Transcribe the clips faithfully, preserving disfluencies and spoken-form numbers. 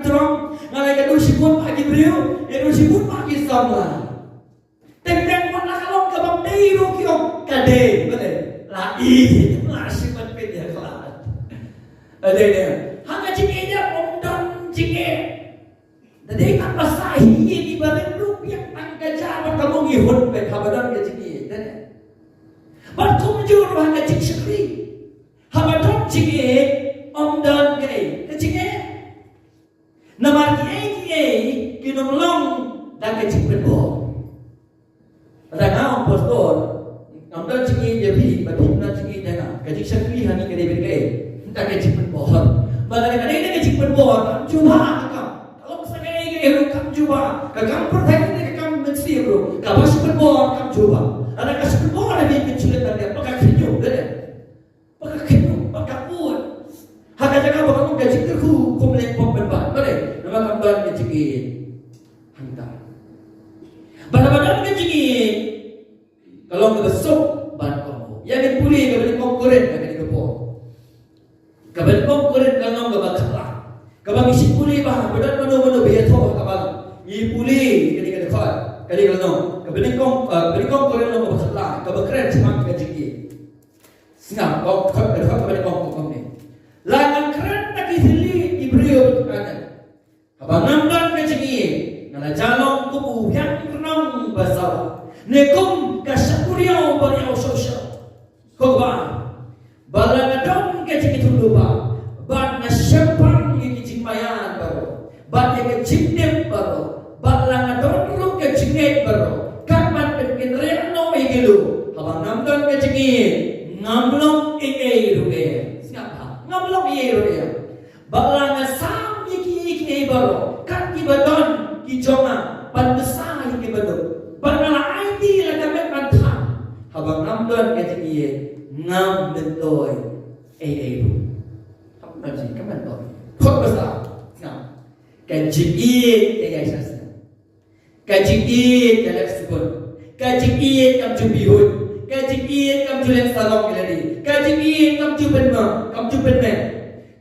Trong, nga la ïakynduh shibun bha ki briew, ïakynduh shibun bha ki samla. Teng teng wat la ka long kaba ym dei ruh ki ong ka dei, balei? La i, la shim ban pynïakhlad. Ade ne. Ha ka jingïeit ym don jingïeit. Da dei tang ba sah hi ïa ki barit ruh biang tang ka ja ba ka mong i hun peit haba don ka jingïeit. Ade ne. Bad kumjuh ruh ha ka jingshakri. Haba don jingïeit ym don kaei ka jingeh. Namar kiei kiei kin ym long da ka jingpynbor. Lada nga ong pastor, ngam don jingïeit ïa phi, ba phi ym don jingïeit ïa nga. Ka jingshakri hangne ka dei beit kaei? Mynta ka jingpynbor. Ba lada ka dei da ka jingpynbor, kam jubab ka kam. Ka long sa kaei kaei ruh kam jubab. Ka kam pyrthei ne ka kam mynsiem ruh, kaba shu pynbor kam jubab. Lada ka shu pynbor ïa phi, kin shu leh ban dep, ba ka khynñiuh, dep. Ba ka khynñiuh, ba ka ud. Ha ka jaka ba ka long ka jingkyrkhu, kum leh pop ban ban. Balei? Namar kam don ka jingïeit hangta. Bad haba don ka jingïeit, ka long kaba suk ban kohnguh. Ïa ngin pule kaba nyngkong Korinth, kaba nyngkong Korinth. Kaba nyngkong Korinth ka long kaba khatlang. Kaba ngi shu pule ba, ba don mano mano ba ïathoh ha ka balang. Ngi pule kane ka dkhot, kane ka long. Kaba nyngkong, ah, kaba nyngkong Korinth long kaba khatlang, kaba kren shaphang ka jingïeit. Sngap, ka dkhot, ka dkhot kaba nyngkong ka ong kumne. La ngan kren na ki thylliej ki briew bad Haba ngam don ka jingïeit, nga la jah long kum u hiang rnong ba sawa, ne kum ka shakuriaw ba riaw shaw shaw. Kaba, ba la nga don ka jingïathuhlypa, bad nga shemphang ïa ki jingmaïan baroh, bad ïa ka jingtip baroh, bad la nga don ruh ka jingngeit baroh, kan ban pynkynriah noh ïa ki lum. Haba ngam don ka jingïeit, ngam long ei ei ruh ei. Sngap bha, ngam long ei ei ruh ei. Bad la nga sam ïa kiei kiei baroh kat kiba don ki jong nga, ban bsa ïa kiba duk. Bad nga la aiti la ka met ban thang. Haba ngam don ka jingïeit, ngam myntoi ei ei ruh. Hap na ji ka myntoi. Khot basa. Ngam. Ka jingïeit ka ïaishah sngewbha. Ka jingïeit ka leh sbun. Ka jingïeit kam ju bihun. Ka jingïeit kam ju leh sarong ïa lade. Ka jingïeit kam ju pynmong, kam ju pynmeh.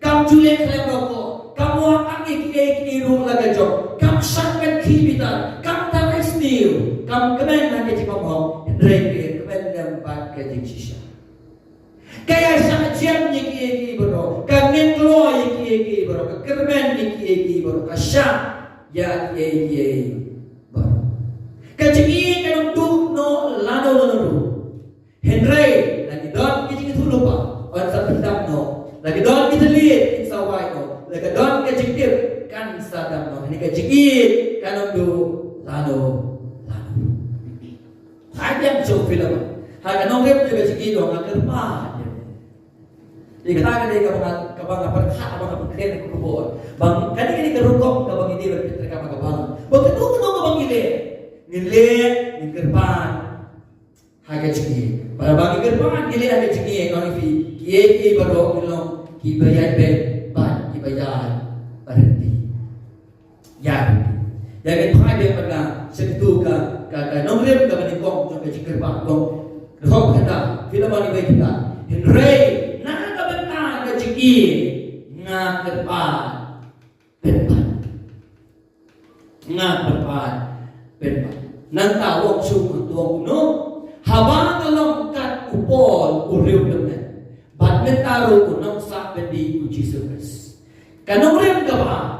Kam ju leh khlem bakla. Kam wad ïa kiei kiei ruh la ka jong. Kam shah ban khih bitar. Kam tharai sniew. Kam kmen ha ka jingbymhok. Hynrei ka kmen lem bad ka jingshisha. Ka ïaishah jem ïa kiei kiei baroh, ka ngeit kloi ïa kiei kiei baroh, ka kyrmen ïa kiei kiei baroh, ka shah ïa kiei kiei baroh. Ka jingïeit kan ym duh noh lano lano ruh. Hynrei la ki don ki jingïathuhlypa, yn sa pyndap noh. La ki don ki thylliej, kin sa wai noh. La ka don ka jingtip, kan sa dap noh. Hangne ka jingïeit kan ym duh lano lano. Phai biang sha u Philemon. Ha ka nongrim jong ka jingïeit u ong, nga kyrpad ïa me. Ïa kata ka dei kaba nga, kaba nga pyrkhat, kaba nga pyrkhat ha ka khubor. Ba kane ka dei ka rukom kaba ngi dei ban pyntrei ha ka balang. Ba kano kano kaba ngi leh, ngin leh, ngin kyrpad ha ka jingïeit. Bad haba ngi kyrpad, ngi leh ha ka jingïeit, nga ong ïa phi, kiei kiei baroh kin long kiba ïaid beit bad kiba ïaid ryntih. Ïa, ïa ngin phai biang pat na sha kito ka, ka, ka nongrim kaba nyngkong jong ka jingkyrpad, ka dkhot kaba khatduh, Philemon kaba khatduh. Hynrei na ka bynta ka jingïeit nga kyrpad pynban. Nga kyrpad pynban. Nangta u ong shuh, u ong kumno? Haba nga long kat u Paul u riewtymmen, bad mynta ruh u nongsah byndi u Jisu Khrist. Ka nongrim kaba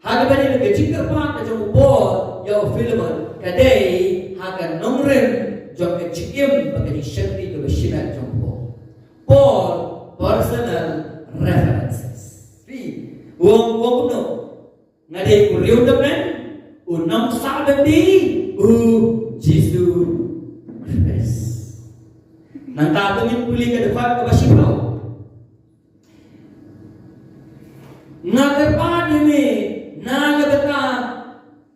Ha kaba dei ka jingkyrpad ka jong u Paul ïa u Philemon, ka dei ha ka nongrim jong ka jingim bad ka jingshakri kaba shimet jong u Paul. Paul, personal references. Phi, u ong, u ong kumno? Nga dei u riewtymmen, u nongsah byndi, u Jisu Khrist. Nangta to ngin pule ka dkhot kaba shiphew. Nga kyrpad ïa me na ka bynta,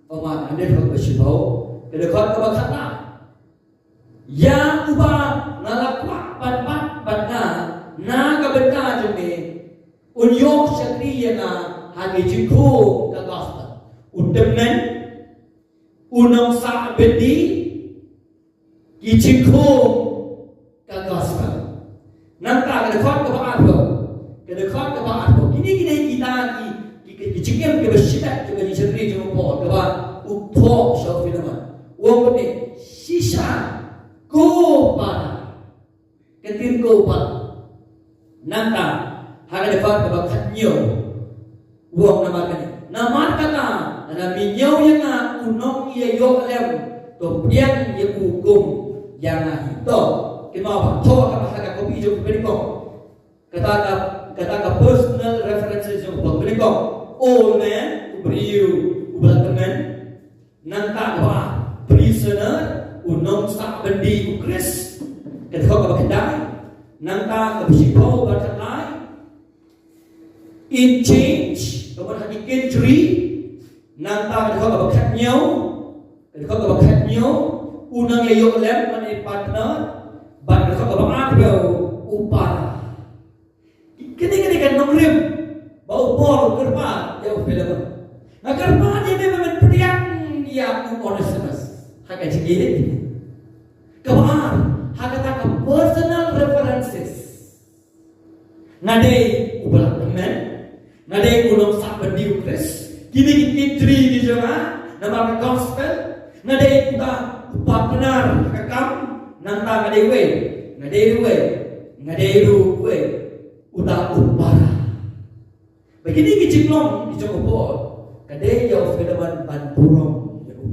oh ma, nga dei dkhot ba shiphew, ka dkhot kaba khatduh. Ïa uba nga la kwah ban bat bad nga na ka bynta jong me, un ïoh shakri ïa nga ha ki jingkhung ka gospel. U tymmen, u nongsah byndi, ki jingkhung ka gospel. Nangta ka dkhot kaba arphew. Ka dkhot kaba arphew. Kine, kine kita ki, ki, ki, ki Jingim kaba shimet jong ka jingshakri jong u Paul kaba u thoh sha u Philemon. U ong kumne, shisha ko para. Ka ktien ko para. Nangta ha ka dkhot kaba khathynñiew u ong namar kane. Namar kata lada me ñiew ïa nga u nongïaïoh lem, to pdiang ïa u kum ïa nga hi. To, kynmaw ba thoh kaba ha ka kopi jong u pynïaid. Kata ka, kata ka personal references jong u pynïaid. Old man, u briew uba la tymmen. Nangta kaba ar, prisoner, u nongsah byndi u Khrist. Ka dkhot kaba khyndai. Nangta kaba shiphew bad khatlai, in chains, kaba ha ki kynjri. Nangta ka dkhot kaba khathynñiew, ka dkhot kaba khathynñiew, u nongïaïoh lem, mane partner. Bad ka dkhot kaba arphew, u para. Kine, kine ki nongrim ba u Paul u kyrpad ïa u Philemon. Nga kyrpad ïa me ba men pdiang ïa u Onesimus ha ka jingïeit. Kaba ar, ha kata ka personal references. Nga dei uba la tymmen, nga dei u nongsah byndi u Khrist, kine ki kynjri ki jong nga namar ka gospel. Nga dei uta u partner ha ka kam, nangta nga dei uwei, nga dei uwei, nga dei ruh uwei uta u para. Ba kine ki jinglong ki jong u Paul ka dei ïa u Philemon ban burom ïa u.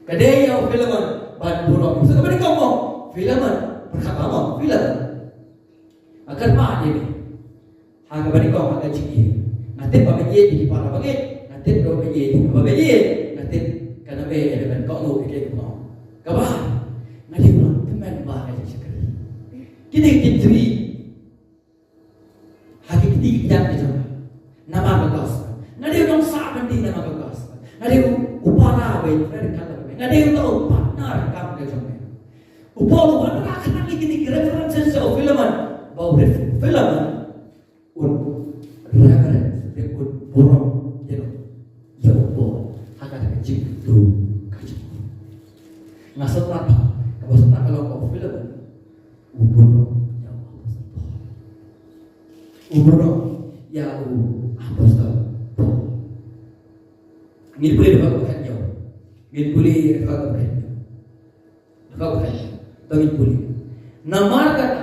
Ka dei ïa u Philemon ban burom. Sa kaba nyngkong mo, Philemon, pyrkhat ba mo, Philemon, nga kyrpad ïa me ha kaba nyngkong ha ka jingïeit. Nga tip ba me ïeit ïa ki para bangeit, nga tip ba me ïeit ïa ki para bangeit, nga tip ka na me ïa ban kohnguh ïa ki para. Kaba ar, nga dei u nongtymmen ba ka jingshakri. Kine ki kynjri ha ki kti ki jam ki jam namar ka gospel. Nga dei u nongsah byndi namar ka gospel. Nga dei u para ba ïeit ka la me. Nga dei u partner kam ka jong me. U Paul u wanrah khnang ïa kine ki references sha u Philemon, ba u Philemon un reverence, un burom ïa u, ïa u Paul ha kata ka jingkyntu ka jong u. Nga sngewthuh ba kaba sngewthuh ka long ba u Philemon u burom ïa u Apostol Paul. U burom ïa u Apostol Paul. Ngin pule dkhot ba khathynñiew. Ngin pule dkhot ba khathynñiew. Dkhot ba khathynñiew. To ngin pule. Namar kata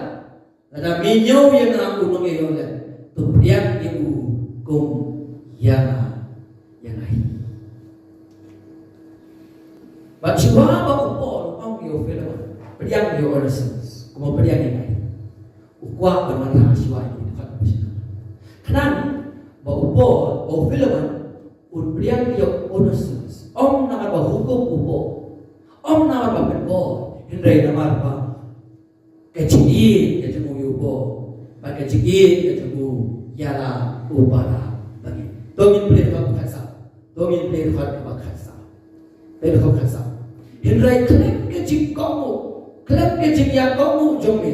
lada me ñiew ïa nga u nongïaïoh lem, to pdiang ïa u kum ïa nga, ïa nga hi. Bad shuwa ba u Paul u ong ïa u Philemon, pdiang ïa u Onesimus kum u pdiang ïa nga hi, u kwah ban wanrah shuwa ïa u dkhot ba shynna. Khnang ba u Paul, ba u Philemon un pdiang ïa u Onesimus, ym namar ba hukum u Paul, ym namar ba pynbor, hynrei namar ba ka jingïeit ka jong u ïa u Paul bad ka jingïeit ka jong u ïa la u para bangeit. To ngin pule dkhot ba khatsaw. To ngin pule dkhot ba khatsaw. Pule dkhot ba khatsaw. Hynrei khlem ka jingkohnguh, khlem ka jingïakohnguh jong me,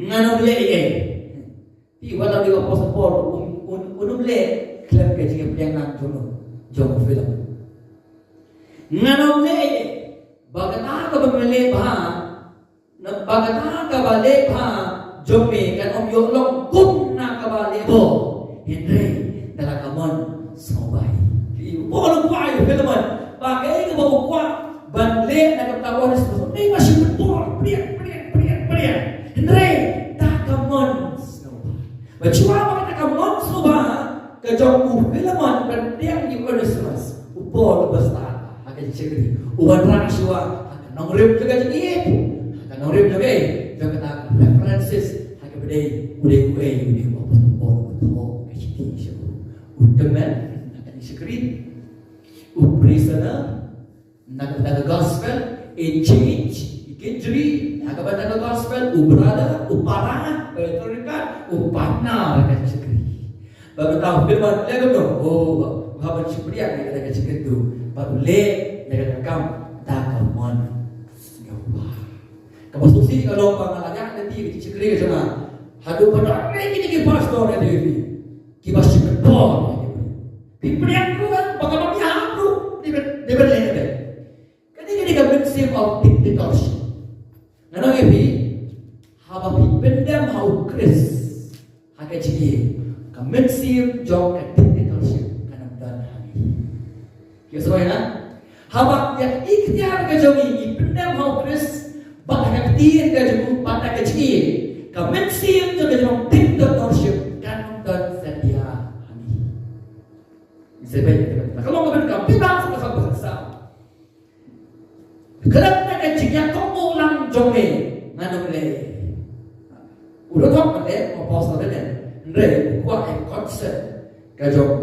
ngan ym leh ei ei. Te wat la u Apostol Paul un, un, un ym leh khlem ka jingïapdiang lang jong u, jong u Philemon. Ngan ym leh ei ei. Ba kata kaba me leh bha, na, ba kata kaba leh bha jong me kan ym ïoh long kum na kaba leh bor, hynrei da la ka mon sngewbha. Te u Paul u kwah ïa u Philemon ba kaei kaba u kwah ban leh na ka bynta u Onesimus, u dei ba shu pynbor, pdiang, pdiang, pdiang, pdiang. Hynrei da ka mon sngewbha. Bad shuwa ba kata ka mon sngewbha ka jong u Philemon ban pdiang ïa u Onesimus, u Paul uba stad ha ka jingshakri u wanrah shuwa ha ka nongrim jong ka jingïeit, ha ka nongrim jong ka, jong kata ka references ha kaba dei u dei uei, u dei u Apostol Paul uba thoh ka shithi sha u. U tymmen ha ka jingshakri, u prisoner na ka bynta ka gospel, in chains, i kynjri na ka bynta ka gospel, u brother, u para, ba ïathuh ryngkat, u partner ha ka jingshakri. Ba mynta u Philemon u leh kumno? Oh, u hap ban shu pdiang ïa kata ka jingkyntu bad u leh ïa kata ka kam da ka mon sngewbha. Kaba sngewsih ka long ba nga la ïaid lynti ka jingshakri ka jong nga haduh ba don kine ki pastor na T V kiba shu pynbor ïa ki briew. Phi pdiang ruh ba kaba phi hap ruh dei ban, dei ban leh. Kane ka dei ka mynsiem of dictatorship. Ngan ong ïa phi, haba phi pyndem ha u Khrist ha ka jingïeit, mynsiem jong ka dictatorship kan ym don ha ngi. Ïa sngewbha na, haba ïa ka iktiar ka jong ngi, ngi pyndem ha u Khrist, bad ha ka ktien ka jong u, bad ha ka jingïeit, ka mynsiem jong ka jong dictatorship kan ym don satia ha ngi. Ngi sa peit ïa kata. Ka long ka bynta ka pynbang sa ka sa. Khlem da ka jingïakob lang jong me ngan ym leh. U la thok pat u apostol ne. Hynrei u kwah ïa ka consent ka jong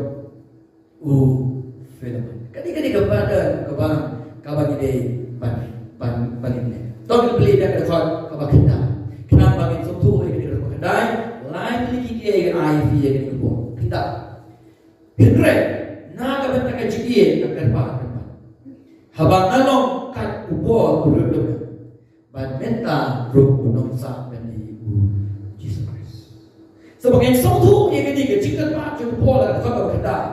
u Philemon. Kane, kane ka pattern kaba, kaba ngi dei ban, ban, ban ïa leh. To ngin plie da ka dkhot kaba khyndai. Khnang ba ngin sngewthuh ïa kane ka dkhot khyndai. Lai tylli ki kiei kiei ïa kane ka por. Khyndai. Hynrei na ka bynta ka jingïeit nga kyrpad, kyrpad. Haba nga long kat u Paul u briew dum, bad mynta ruh u nongsah bynta u Jisu Khrist. Sa ba ngin sngewthuh ïa kane ka jingkyrpad jong u Paul ha ka dkhot kaba khyndai,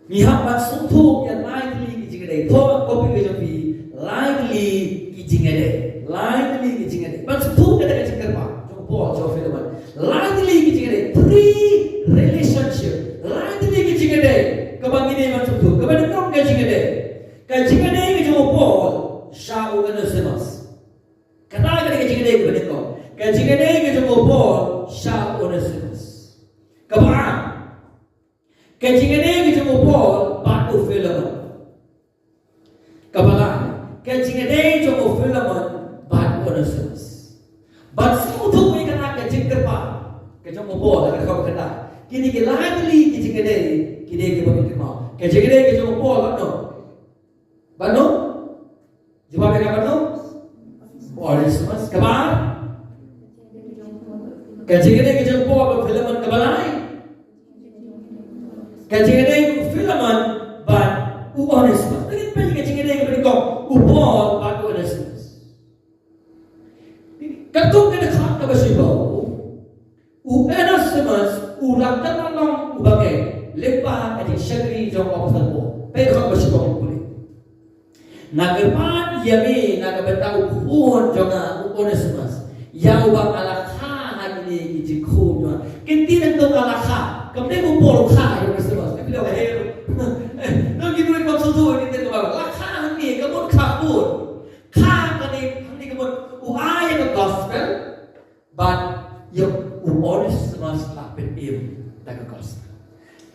ngi hap ban sngewthuh ïa lai tylli ki jingïadei. To, kawei ka jong phi, lai tylli ki jingïadei. Lai tylli ki jingïadei. Ban sngewthuh ïa ka jingkyrpad jong u Paul, jong u Philemon. Lai tylli ki jingïadei. Three relationship. Lai tylli ki jingïadei. Kaba ngi dei ban sngewthuh. Kaba nyngkong ka jingïadei. Ka jingïadei ka jong u Paul sha u Onesimus. Kata ka dei ka jingïadei kaba nyngkong. Ka jingïadei ka jong u Paul sha u Onesimus. Kaba ar, ka jingïadei ka jong u Paul bad u Philemon. Kaba lai, ka jingïadei jong u Philemon bad u Onesimus. Bad sngewthuh ïa kata ka jingkyrpad ka jong u Paul ha ka dkhot kaba khyndai. Kine ki lai tylli ki jingïadei, ki dei kiba kyrpad. Ka jingïadei ka jong u Paul bad u Bad u? Jubab ïa ka bad u? Onesimus. Kaba ar? Ka jingïadei ka jong u Paul bad u Philemon. Kaba lai? Ka jingïadei u Philemon bad u Onesimus. Te ngin peit ka jingïadei kaba nyngkong, u Paul bad u Onesimus. Katkum ka dkhot kaba shiphew, u Onesimus u la kylla long u bangeit lyngba ka jingshakri jong u apostol Paul. Peit dkhot ba shiphew, u pule: Nga kyrpad ïa me na ka bynta u khun jong nga u Onesimus, ïa uba nga la kha ha kine ki jingkhum jong nga. Ki ktien nangta nga la kha, kam dei u Paul u kha ïa u Onesimus. Ka phi ong, eh, nang ki briew kim sngewthuh ïa ki ktien, ka la kha hangne ka mut kha khun. Kha hangne, hangne ka mut u ai ïa ka gospel. Bad ïa u Onesimus la pynim da ka gospel.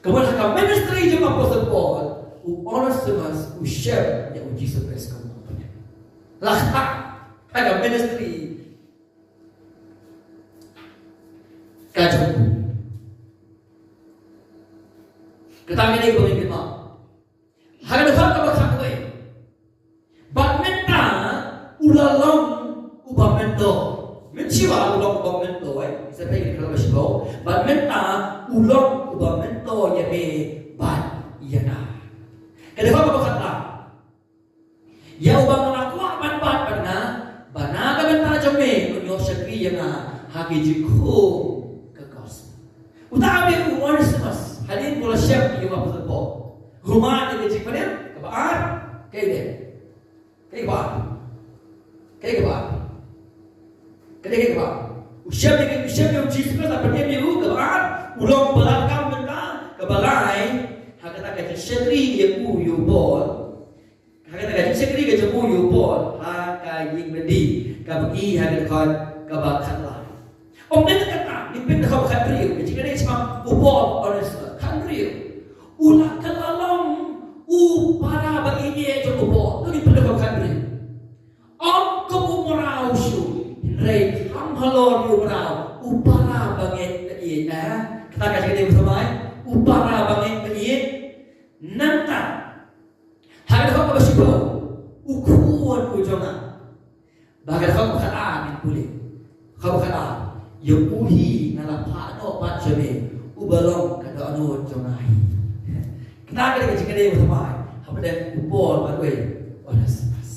Ka mut ha ka ministry jong u apostol Paul, u Onesimus u shem ïa u Jisu Khrist kum u nongpynim. La kha ha ka ministry ka jong u. Kata ka dei kaba ngin kynmaw. Ha ka dkhot kaba khatwei. Bad mynta u la long uba mentor. Mynshuwa u long uba mentor, eh. Sa peit ka dkhot kaba shiphew. Bad mynta u long uba mentor ïa me bad ïa nga. Ka dkhot kaba khatlai. Ïa uba nga la kwah ban bat bad nga, ba na ka bynta jong me un ïoh shakri ïa nga ha ki jingkhum ka gospel. Uta u dei u Onesimus, hadien ba u la shem ïa u apostol Paul. Ruh mad ïa ka jingpynim kaba ar, kaei dei? Kaei kaba ar? Kaei kaba ar? Kaei kaba ar? U shem ïa, u shem ïa u Jisu Khrist, la pynim ïa u, kaba ar, u long ba la kam bynta, kaba lai, ha kata ka jingshakri ïa u, ïa u Paul. Ha kata ka jingshakri ka jong u ïa u Paul ha ka ïing byndi, kaba ngi ha ka dkhot kaba khatlai. Ym dei tang kata, ngin peit dkhot khathynriew, ka jingïadei shaphang u Paul, Onesimus, khathynriew. U la kylla long u para ba ïeit jong u Paul. To ngin peit dkhot khathynriew. Ym kum u mraw shuh, hynrei kham halor u mraw, u para bangeit baieit, eh? Kata ka jingïadei ba thymmai, u para bangeit baieit. Nangta ha ka dkhot kaba shiphew, u khun u jong nga. Bad ha ka dkhot kaba khatar ngin pule. Dkhot kaba khatar, ïa u hi nga la phah noh pat sha me, uba long ka dohnud jong nga hi. Kata ka dei ka jingïadei ba thymmai hapdeng u Paul bad u Onesimus.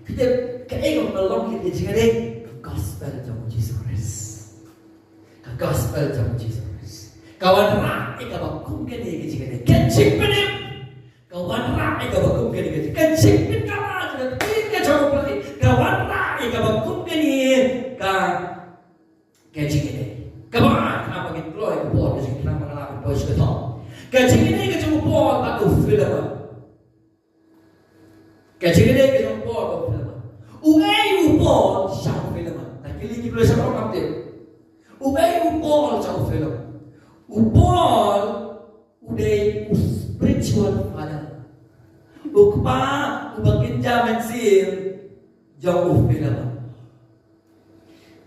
Phi tip kaei kaba long ka jingïadei? Ka gospel jong u Jisu Khrist. Ka gospel jong u Jisu Khrist ka wanrah ïa kaba kum kane ka jingïadei. Ka jingpynim ka wanrah ïa kaba kum kane ka jingïadei. Ka jingpynkylla jong ka jong u Blei ka wanrah ïa kaba kum kane ka, ka jingïadei. Kaba ar, Ka jingïadei ka jong u Paul bad u Philemon. Ka jingïadei ka jong u Paul bad u Philemon. U ei u Paul sha u Philemon? Ngi kylli ki briew sha u Paul. U ei u Paul sha u Philemon? U Paul u dei u spiritual father, u kpa uba kynja mynsiem jong u Philemon.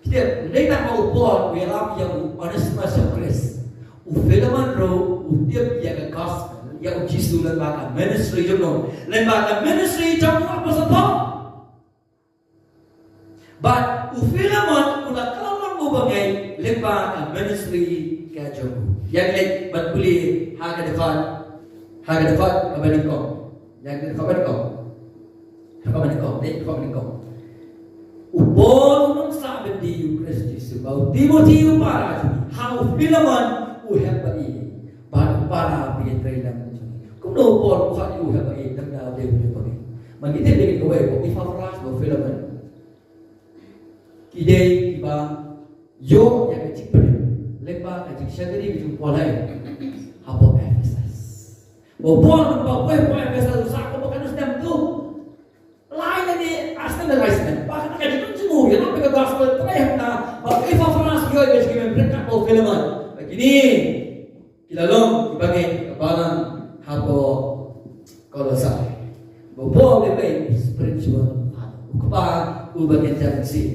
Ki tip, ngi tip ba u Paul u ïalam ïa u Onesimus sha u Khrist. U Philemon ruh u tip ïa ka gospel, ïa u Jisu lyngba ka ministry jong u, lyngba ka ministry jong u Apostol Paul. Bad u Philemon u la khlem long u bangeit lyngba ka ministry ka jong u. Ïa ngi leit ban pule ha ka dkhot, ha ka dkhot kaba nyngkong. Ïa ka dkhot ba nyngkong. Dkhot ba nyngkong, dei dkhot ba nyngkong. U Paul u nongsah byndi ïa u Khrist Jisu, bad u Timothi u para jong ngi, ha u Philemon u hep ba ïeit, bad u para ba ïeit trei lem jong ngi. Kumno u Paul u khot ïa u hep ba ïeit, lymda u dei u hep ba ïeit? Ma ngi tip ïa kawei, u Epapras bad u Philemon, ki dei kiba ïoh ïa ka jingpynim lyngba ka jingshakri ka jong u Paul hapoh Ephesus. Ba u Paul, ba u Paul hapoh Ephesus u sah kumba katno snem tu? Lai lane ar snem, lai snem. Bad kata ka jingpynim jong u ïa ka gospel trei hangta, bad u Epapras u ïoh ïa ka jingpynim ryngkat bad u Philemon. Bad kine ki la long kiba ngeit ka balang hapoh Kolosai. Ba u Paul u dei u spiritual father, u kpa uba kynja mynsiem.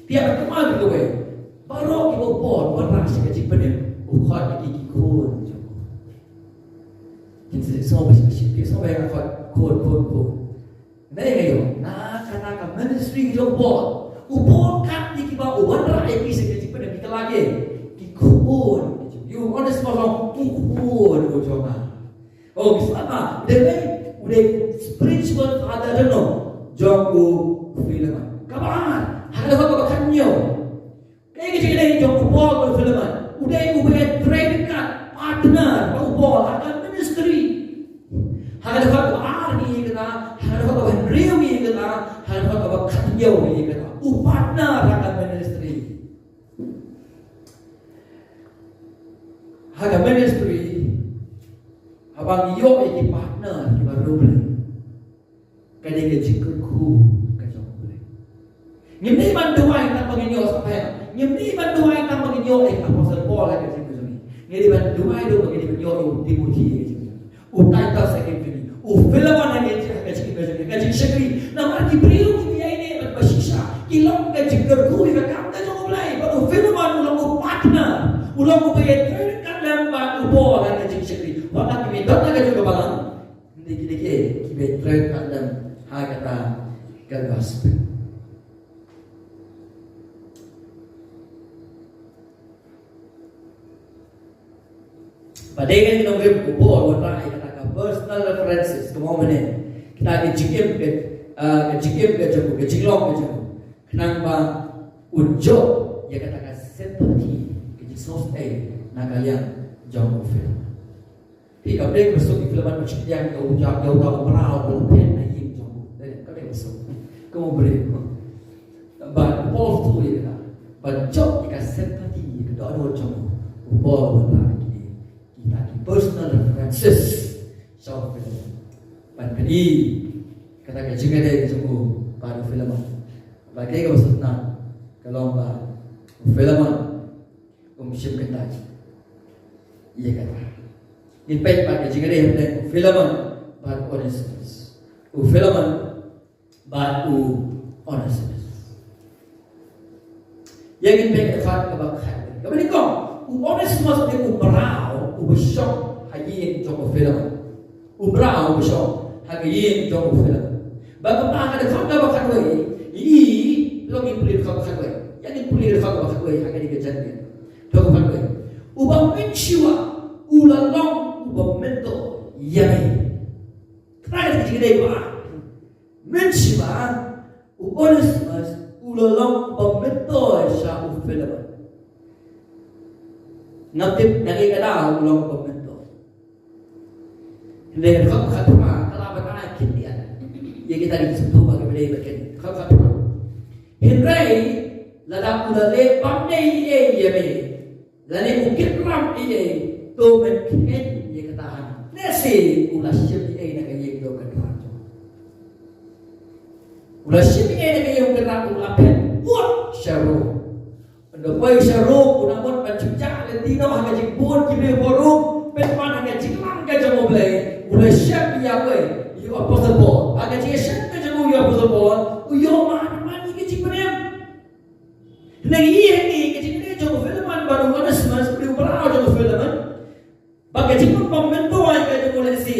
Phi ïa kynmaw ïa kawei, baroh kiba u Paul u wanrah sha ka jingpynim u khot ïa ki, ki khun jong u. Kin sa sngewbha, kin sa sngewbha ïa ka khot khun, khun, khun. Ngi ïohi na kata ka ministry jong u Paul. U Paul kat ïa kiba u wanrah ïa ki sha ka jingpynim, ki kylla ki, ki khun. Ïa u Onesimus u khun u jong nga. Oh, ngi sngewthuh, u dei, u dei spiritual father jong u, jong u Philemon. Kaba ar, ha ka dkhot kaba khathynñiew. Kaei ka jingïadei jong u Paul bad u Philemon? U dei uba ïatrei ryngkat, partner bad u Paul ha ka ministry. Ha ka dkhot kaba ar ngi ïohi kata, ha ka dkhot kaba hynriew ngi ïohi kata, ha ka dkhot kaba khathynñiew ngi ïohi kata. U partner ha ka ministry. Ha ka ministry, haba ngi ïoh ïa ki partner kiba riewblei, ka dei ka jingkyrkhu ka jong U Blei. Ngim dei ban duwai tang ba ngin ïoh sha pher. Ngim dei ban duwai tang ba ngin ïoh ïa u Apostol Paul ha ka jingim ka jong ngi. Ngi dei ban duwai ruh ba ngin dei ban ïoh ïa u Timothi ha ka jingim ka jong ngi, u Titus ha ka jingim ka jong ngi, u Philemon ha ka jingim ka jong ngi, ka jingshakri. Namar ki briew kiba ïaineh bad bashisha ki long ka jingkyrkhu ïa ka kam ka jong U Blei. Bad u Philemon u long u partner, u long uba ïatrei ryngkat lem bad u Paul ha ka jingshakri. Wat la ki mih don ha ka jong ka balang, hynrei ki dei kiei? Kiba ïatrei ryngkat lem ha kata ka gospel. Ba dei ka nongrim, u Paul u wanrah ïa kata ka personal references, kumno mynne, kata ka jingim ka, ah, ka jingim ka jong u, ka jinglong ka jong u, khnang ba un jop ïa kata ka sympathy, ka jingsngewsynei na ka liang jong u Philemon. Phi, kam dei ba suk ïa u Philemon ba shu pdiang ïa u, ïa u, ïa uta u mraw ba la phet na ïing jong u. Dei, kam dei ba suk. Kum u briew. Bad u Paul u ïa kata, ban jop ïa ka sympathy, ïa ka dohnud jong u, u Paul u wanrah ïa kine kita ki personal references sha u Philemon. Ban pyni kata ka jingïadei jong u bad u Philemon. Bad kaei kaba suk na ka long ba u Philemon um shim kyntait ïa kata. Ngin peit pat ka jingïadei hapdeng u Philemon bad u Onesimus. U Philemon bad u Onesimus. Ïa ngin peit ka dkhot kaba khat. Kaba nyngkong, u Onesimus u dei u mraw uba shong ha ïing jong u Philemon. U mraw uba shong ha ka ïing jong u Philemon. Bad kumta ha ka dkhot kaba khatwei, i, long ngin pule dkhot kaba khatwei. Ïa ngin pule dkhot kaba khatwei ha kane ka jingïadei. Dkhot kaba khatwei. Uba mynshuwa u la long uba myntoi ïa me. Kata ka jingïadei ba mynshuwa u Onesimus u la long uba myntoi sha u Philemon. Ngam tip na kata ka daw u long uba myntoi. Hynrei dkhot kaba khatphra ka lah ban ai khyndiat ïa kita ki sngewthuh ba ki ba dei ba ken. Dkhot kaba khatphra. Hynrei lada u la leh bym dei ei ei ïa me, lane u kit ram ei ei, To men kheiñ ïa kata hangne. Lehse u la shim ei na ka ïing jong u kynrad. U la shim ei na ka ïing jong u kynrad, u la phet wut sha Rom. Ynda u poi sha Rom, u la mut ban jynjar lynti noh ha ka jingbun ki briew hapoh Rom, pynban ha ka jinglang ka jong U Blei. U la shim ïa u, ïa u Apostol Paul. Ha ka jingshim ka jong u ïa u Apostol Paul, u ïoh man man ïa ka jingpynim. Hynrei ïa kane ka jingkynduh jong u Philemon bad u Onesimus, u briew jong u Philemon, ba ka jingpynbor myntoi ka jong u lehse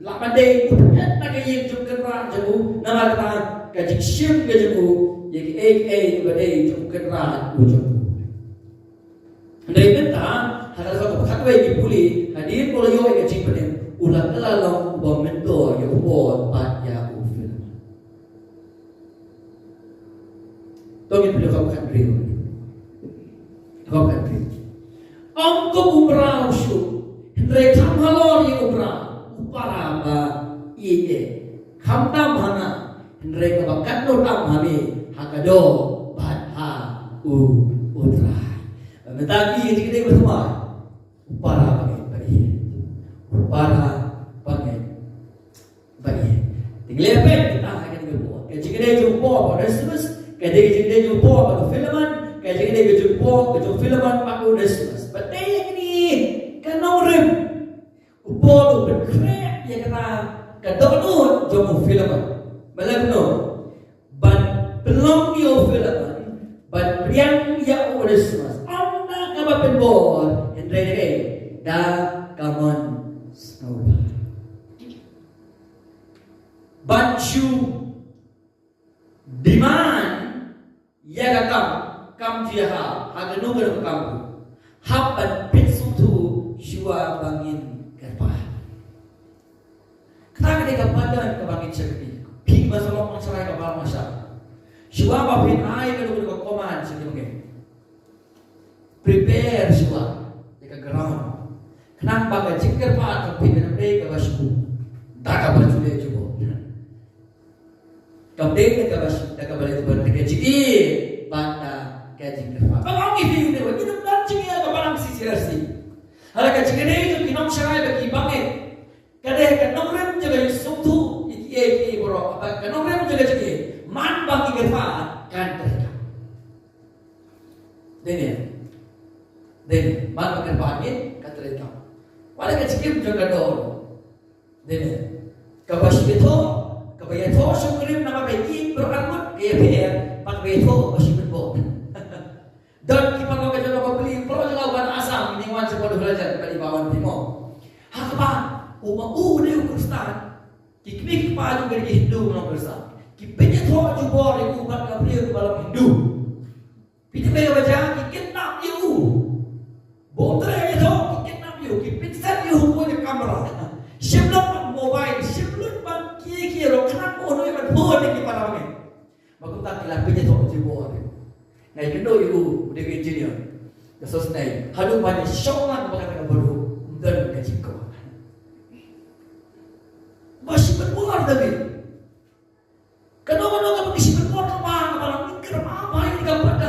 la ban dei u phet na ka ïing jong u kynrad jong u, namar kata ka jingshim ka jong u ïa kiei kiei ba dei jong u kynrad u jong u. Hynrei mynta ha ka dkhot kaba khatwei ngi pule, hadien ba u la ïoh ïa ka jingpynim, u la kylla long uba myntoi ïa u Paul bad ïa u Philemon. To ngin pule dkhot khathynriew. Dkhot khathynriew. Ym kum u mraw shuh, hynrei kham halor ïa u mraw, u para ba ïeit. Kham tam ha nga, hynrei kaba katno tam ha me, ha ka doh bad ha u, u Trai. Mynta ki ïa ki dei ba thymmai. U para bangeit ba ïeit. U para bangeit ba ïeit. Te ngi leh peit kita ha kane ka por. Ka jingkynduh jong u Paul bad u Onesimus, ka dei ka jingkynduh jong u Paul bad u Philemon, ka jingkynduh jong u Paul, ka jong u Philemon bad u Onesimus. Bad dei ïa kine ka nongrim. U Paul u pynkhreh ïa kata ka dohnud jong u Philemon. Ba leh kumno? Ban pynlong ïa u Philemon, ban pdiang ïa u Onesimus. Ym da kaba pynbor, hynrei da ka mon sngewbha. Ban shu demand ïa ka kam, kam jong u, ha kano kano ka kam ruh. Hap ban peit sngewthuh shuwa ba ngin kyrpad. Kata ka dei ka pattern kaba ngin shakri. Phi ba sa long nongshakri kaba long sha. Shuwa ba phin ai kano kano ka command sha ki bangeit, prepare shuwa ïa ka ground. Khnang ba ka jingkyrpad jong phi kan ym dei kaba shu da kaba ju leh ju buh. Kam dei da kaba shu, da kaba leh ju buh, da ka jingïeit bad da ka jingkyrpad. Ba ong ïa phi, u dei ba ngin ym don jingïeit ha ka balang C C R C. Hynrei ka jingïeit jong ki nongshakri bad ki bangeit, ka dei ka nongrim jong ka jingsngewthuh ïa kiei kiei baroh, bad ka nongrim jong ka jingïeit, man ba ngi kyrpad kan treikam. Dei ne? Dei ne? Man ba kyrpad ngin kan treikam. Wat la ka jingim jong ka doh. Dei ne? Kaba shibit thoh, kaba ïathoh shongrim namar ba ïeit baroh arngut, ka ïapher bad kaba ïathoh ba shibit bor. Don ki paralok ka jong ka bapli, paralok jong ka wan Assam, ngi wan sha Port Dorajan, bad i ba wan Timor. Ha kaba u ma u dei u Khristan, ki kmie ki kpa jong ka dei ki Hindu, ki nong Khristan. Ki pynïathoh jubor ïa u bad ka briew kaba long Hindu. Phi tip kaba jia, ki kidnap ïa u. Bym treh ïathoh, ki kidnap ïa u, ki pynset ïa u ha ka kamra. Shim lut bad mobile, shim lut bad kiei kiei ruh, khnang ba un ïoh ban phone ïa ki para bangeit. Ba kumta ki la pynïathoh jubor. Nga ïakynduh ïa u, u dei u engineer. Ka sosnei. Haduh ba ngi shong lang bad kata ka baduh, ym don ka jingkyrpad. Ba shibit bor da bit. Kano kano kaba ngi shibit bor, kaba, kaba ngi kyrpad, ba ngi kyrpad.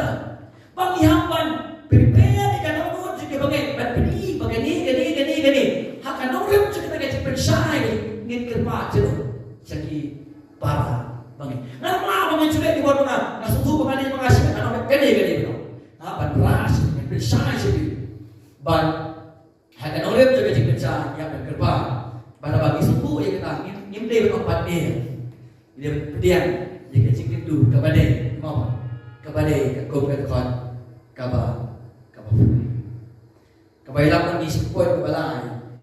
Ba ngi hap ban prepare ïa ka dohnud jong ki bangeit, ban pyni ba kane, kane, kane, kane. Ha ka nongrim jong kita ki jingpynshai, ngin kyrpad sha, sha ki para bangeit. Nga la ba ngi shu leh ki bor ba nga, nga sngewthuh ba nga dei ba nga shibit, nga ong kane, kane, kane. Nga ban rush, ngin pynshai sha ki. Ban ha ka nongrim jong ka jingpynshai, ïa ban kyrpad. Bad haba ngi sngewthuh ïa kata, ngim, ngim dei ban ong pat ne. Ngi dei ban pdiang ïa ka jingkynduh kaba dei, mo, kaba dei, ka kum ka dkhot kaba, kaba pule. Kaba ïalam